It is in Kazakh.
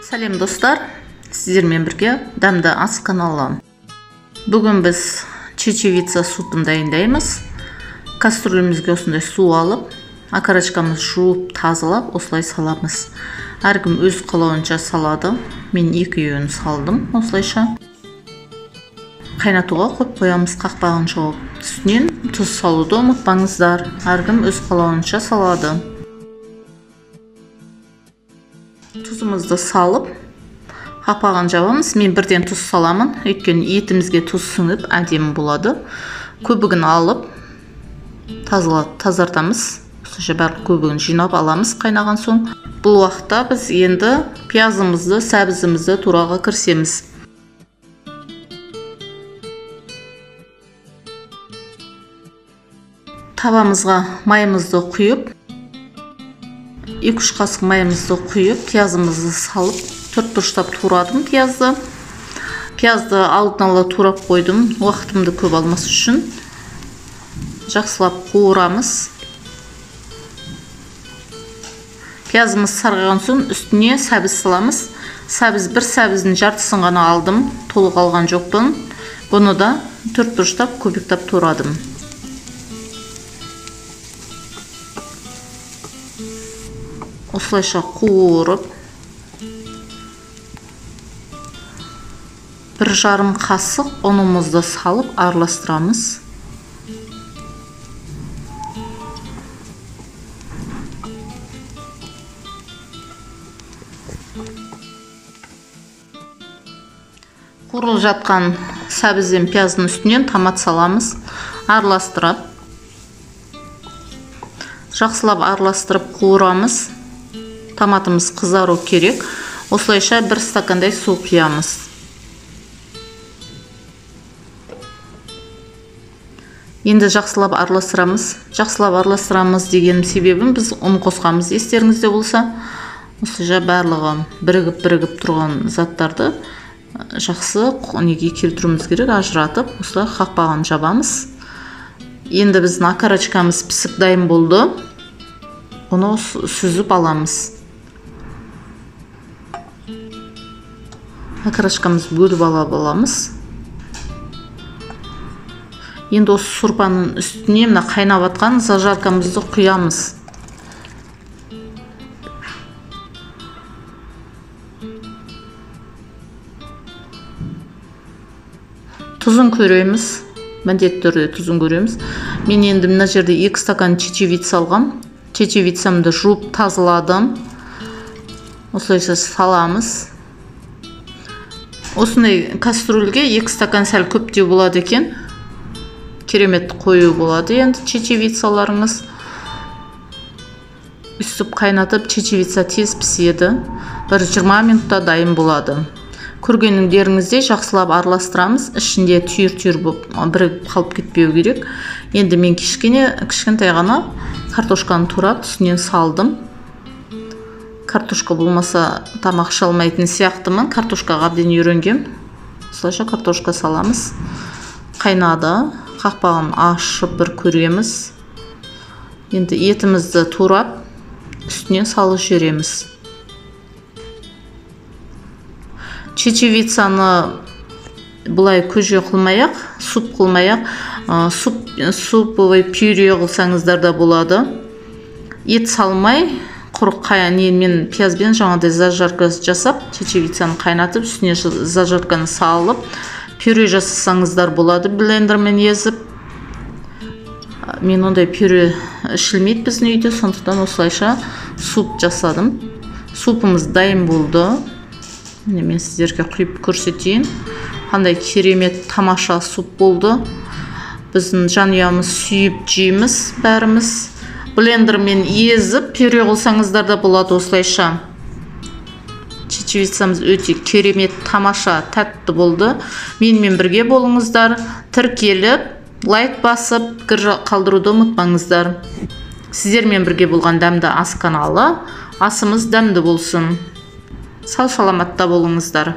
Сәлем достар, сіздермен бірге Дәмді ас каналы. Бүгін біз чечевица супын дайындаймыз. Кастрюлімізге осындай су алып, окорочкамызды жуып, тазалап, осылай саламыз. Әркім өз қалауынша салады. Мен екеуін салдым осылайша. Қайнатуға қойып қоямыз, қақпағын жауып. Үстінен тұз салуды ұмытпаңыздар. Әркім өз қалауынша салады. Тұзымызды салып, қақпағын жабамыз. Мен бірден тұз саламын, өйткені етімізге тұз сіңіп әдемі болады. Көбігін алып, тазартамыз. Осылайша барлық көбігін жинап аламыз қайнаған соң. Бұл уақытта біз енді пиязымызды, сәбізімізді тураға кірісеміз. Табамызға майымызды құйып, 2-3 қасық майымызды құйып, пиязымызды салып, төрт бұрыштап турадым пиязды. Пиязды алдын ала турап қойдым, уақытымды көп алмас үшін. Жақсылап қуырамыз. Пиязымыз сарғайған соң үстіне сәбіз саламыз. Сәбіз, бір сәбіздің жартысын ғана алдым, толық алған жоқпын. Бұны да төрт бұрыштап кубиктап турадым. Осылайша қуырып, 1,5 қасық ұнымызды салып араластырамыз. Қуырылып жатқан сәбіз бен пияздың үстінен томат саламыз, араластырып, жақсылап араластырып қуырамыз. Томатымыз қызару керек. Осылайша 1 стакандай су құямыз. Енді жақсылап араластырамыз. Жақсылап араластырамыз деген себебім біз ұн қосқанбыз, естеріңізде болса. Осылайша барлығы бірігіп-бірігіп тұрған заттарды жақсы неге келтіруіміз керек, ажыратып, осылай қақпағын жабамыз. Енді біздің окорочкамыз пісіп дайын болды. Оны сүзіп аламыз. Окорочкамызды бөліп аламыз. Енді осы сорпаның үстіне мына қайнап жатқан зажаркамызды құямыз. Тұзын көреміз. Міндетті түрде тұзын көреміз. Мен енді мына жерде 2 стакан чечевица алғам. Чечевицамды жуып тазаладым. Осылайша саламыз. Осындай кастрюльге 2 стакан сәл көптеу болады екен. Керемет қою болады енді чечевицаларыңыз. Үстіп қайнатып, чечевица тез піседі. Бір 20 минутта дайын болады. Көргендеріңіздей жақсылап араластырамыз. Ішінде түйір-түйір болып бірігіп қалып кетпеу керек. Енді мен кішкентай ғана картошканы турап үстінен салдым. Картошка болмаса тамақ іше алмайтын сияқтымын. Картошкаға әбден үйренгем. Осылайша картошка саламыз. Қайнады. Қақпағын ашып бір көреміз. Енді етімізді турап үстінен салып жібереміз. Чечевицаны былай көже қылмай-ақ, суп қылмай-ақ, суповый пюре қылсаңыздар да болады. Ет салмай, құрық мен пиязбен жаңағыдай зажарка жасап, чечевицаны қайнатып, үстіне зажарканы салып, пюре жасасаңыздар болады блендермен езіп. Мен ондай пюре ішілмейді біздің үйде, сондықтан осылайша суп жасадым. Супымыз дайын болды. Міне мен сіздерге құйып көрсетейін. Қандай керемет тамаша суп болды. Біздің жанұямыз сүйіп жейміз бәріміз. Блендермен езіп пюре қылсаңыздар да болады осылайша. Чечевицамыз өте керемет тамаша тәтті болды. Менімен бірге болыңыздар. Тіркеліп, лайк басып, пікір қалдыруды ұмытпаңыздар. Сіздермен бірге болған Дәмді ас каналы. Асымыз дәмді болсын. Сау саламатта болыңыздар.